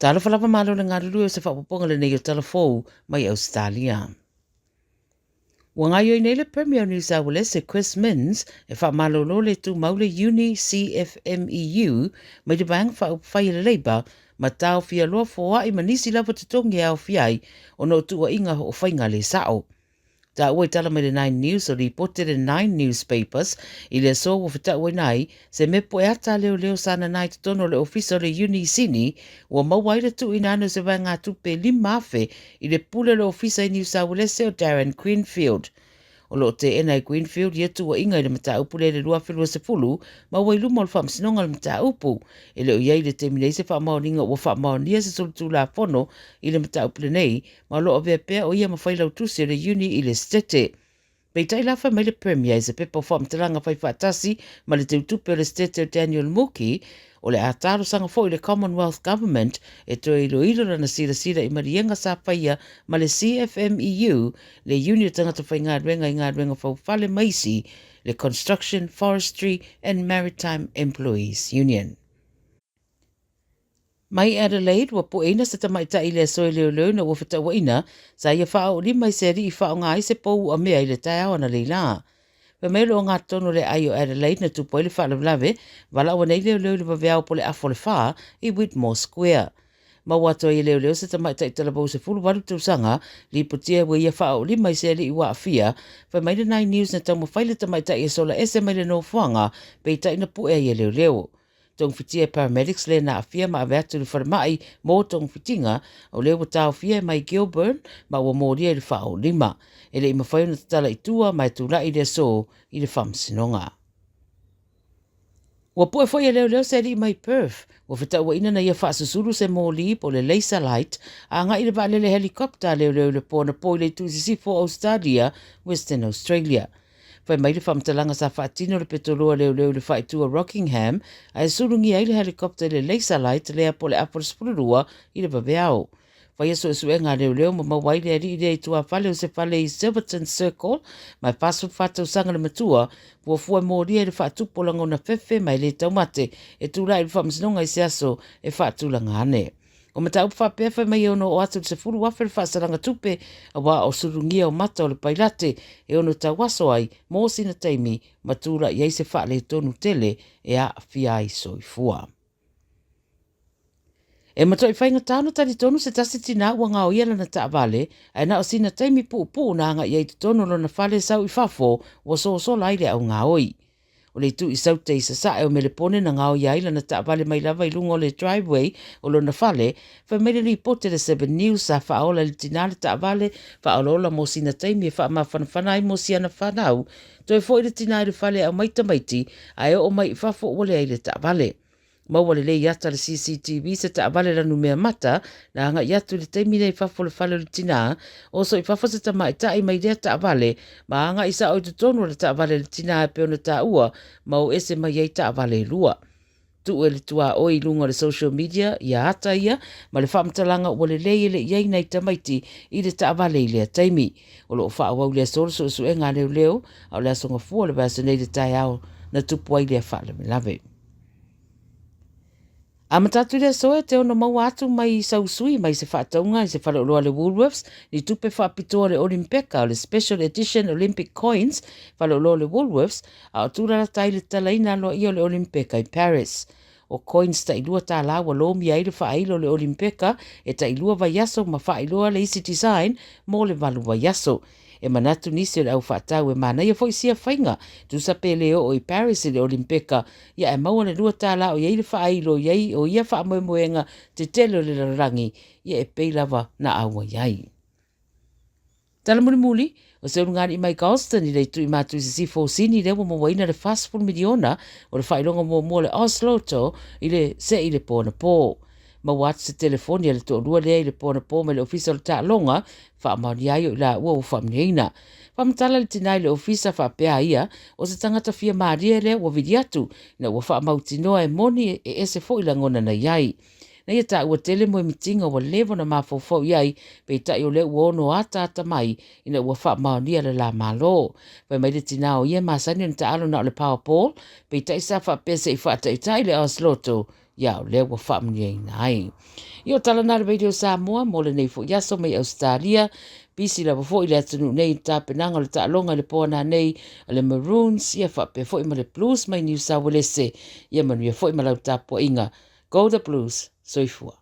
Talofa lava malo le galulue o se faaopoopoga lenei o Tala Fou mai Ausetalia. Ua gaoioi nei le Premier o New South Wales Chris Minns e faamalolo le tumau le Uni CFMEU mai le Vaega Faaupufai a le Labour ma taofia loa foai ma nisi lava totogi e aofia ai ona o tuuaiga ho'ofaiga le sa'o. Taua i tala mai le Nine News o lipoti le Nine Newspapers i le aso ua fetauaina ai se mepo e ata leoleo sa nana i totonu o le ofisa o le Uni i Sini, ua maua ai le tuuina ane o se vaegatupe 5,000 i le pule o le ofisa i Niu Sauelese o Darren Greenfield. O lo o teena e Greenfield ia tuuaiga i le mataupu lea i le 2020 ma ua i luma o le faamasinoga o le mataupu. E le o i ai i le taimi nei se faamaoniga ua faamaonia se solitulafono i le mataupu lenei ma o lo o avea pea o ia ma failautusi o le Uni i le Setete. Peitai la fai mai le Premier i se pepa o faamatalaga faifaatasi ma le teutupe o le Setete o Daniel Mookhey, o le a talosaga foi le Commonwealth Government e toe iloilo lana silasila i maliega sa faia ma le CFMEU, le Iuni o Tagata Faigaluega i Galuega Faufale ma isi, le Construction, Forestry and Maritime Employees Union. Mai Adelaide, ua pueina se tamaitai i le aso e leoleo ina ua fetauaina, sa ia faaoolima i se alii i faaaoga ai se pou uamea i le taeao analeila. Fai mai o le ogatotonu o le aai o Adelaide na tupu ai le faalavelave, valaau nei leoleo i le vaveao po o le afa o le 4 i Whitmore Square. Maua atu ai e leoleo se tamaitai talavou 18 tausaga, lipotia ua ia faaoolima i se alii ua aafia. Fai mai le Nine News na taumafai le tamaitai e sola ese mai le nofoaga, peitai na pue ai e leoleo. Togafitiga e paramedics le na aafia ma ave atu i le falemai mo togafitiga, o lea ua taofia e mai Gilburn ma ua molia i le faaolima. E le i mafai ona tatala i tua ma e tulai i le aso i le faamasinoga. Ua pue foi e leoleo se alii mai Perth, ua fetauaina na ia faasusulu se moli po o le laser light a agai i le vaalele helicopter a leoleo i le po anapo i le itu i sisifo o Ausetalia, Western Australia. Fai mai le faamatalaga sa faatino le petoloa leoleo i le faaitu o Rockingham ae sulugia ai le helicopter i le laser light lea po o le afa o le 12 i le vaveao. Faia suesuega a leoleo ma maua ai le alii lea i tuafale o se fale i Silverton Circle ma e 44 tausaga le matua, fuafua e molia i le faatupu o lagona fefe ma e le taumate e tulai i le faamasinoga i se aso e faatulaga ane. O mataupu faapea fai mai e ono oo atu i le 10,000 le faasalaga tupe aua o sulugia o mata o le pailate e ono tauaso ai mo sina taimi ma tulai ai se faaletonu tele e aafia ai soifua. E matuai faigata ona talitonu se tasi tinā ua gaoia lana taavale ae na o sina taimi puupuu na agai ai i totonu o lona fale sau i fafo ua sosola ai le augaoi. O le itu i Saute i Sasae o Melepone na gaoia ai lana taavale mai lava i luga o le driveway o lona fale, fai mai le lipoti a le Seven News sa faaola e le tinā le taavale faaolaola mo sina taimi e faamafanafana ai mo siana fanau. Toe foi le tinā i le fale e aumai tamaiti ae oo mai i fafo ua leai le taavale. Maua lelei ata le CCTV se taavale lanumea mata na agai atu i le taimi lea i fafo o le fale o le tinā, oso i fafo se tamaitai mai lea taavale ma agai sao i totonu o le taavale a le tinā e pei ona taua ma o ese mai ai taavale e lua. Tuu e le tuaoi i luga o le social media ia ata ia ma le faamatalaga ua lelei e le i ai nai tamaiti i le taavale i lea taimi. O lo o faaauau le aso le suesuega a leoleo a o le aso Gafua o le vaiaso nei i le taeao na tupu ai lea faalavelave. Amata atu i le aso e te ono maua atu mai sau sui mai se faatauga i se faleoloa a le Woolworths ni tupe faapitoa le Olimpeka o le Special Edition Olympic Coins faleoloa o le Woolworths a o tūlalata ai le tatalaina aloaia o le Olimpeka i Paris. O coins tai $2 ua lomia ai le faailo o le Olimpeka e tai lua vaiaso ma faailoa le isi design mo le valu vaiaso. E manatu nisi o le au faatau e manaia foi sia faiga, tusa pe le oo i Paris i le Olimpeka, ia ae maua le $2 o i ai le faailo i ai o ia faamoemoega tetele o le lalolagi, ia e pei lava na auai ai. Tala mulimuli, o se ulugalii mai Galston i le itu i matu i sisifo o Sini lea ua mauaina le 40 miliona o le faailoga muamua o le Oz Lotto i le se i le po anapo. Maua atu se telefoni a le toalua lea i le po anapo mai le ofisa o le taaloga, faamaonia ai o i laua ua faamanuiaina. Faamatala le tinā i le ofisa faapea ia, o se tagata fia malie lea ua vili atu, ina ua faamautinoa e moni e ese foi lagona na i ai. Na ia taua tele moemitiga ua leva ona mafaufau i ai, peitai o lea ua ono ataata mai ina ua faamaonia le la Malo. Fai mai le tinā o ia e masani ona taalo na o le Powerball, peitai sa faapea se i faataitai le Oz Lotto. Ia, o lea ua faamanuiaina ai. Ia, o tala na a le Radio Samoa mo lenei foi aso mai Ausetalia. Pisi lava foi le atunuu nei i le tapenaga o le taaloga i le po nanei a le Maroons, ia faapea foi ma le Blues mai Niu Sauelese. Ia manuia foi ma lau tapuaiga. Go the Blues! Soifua.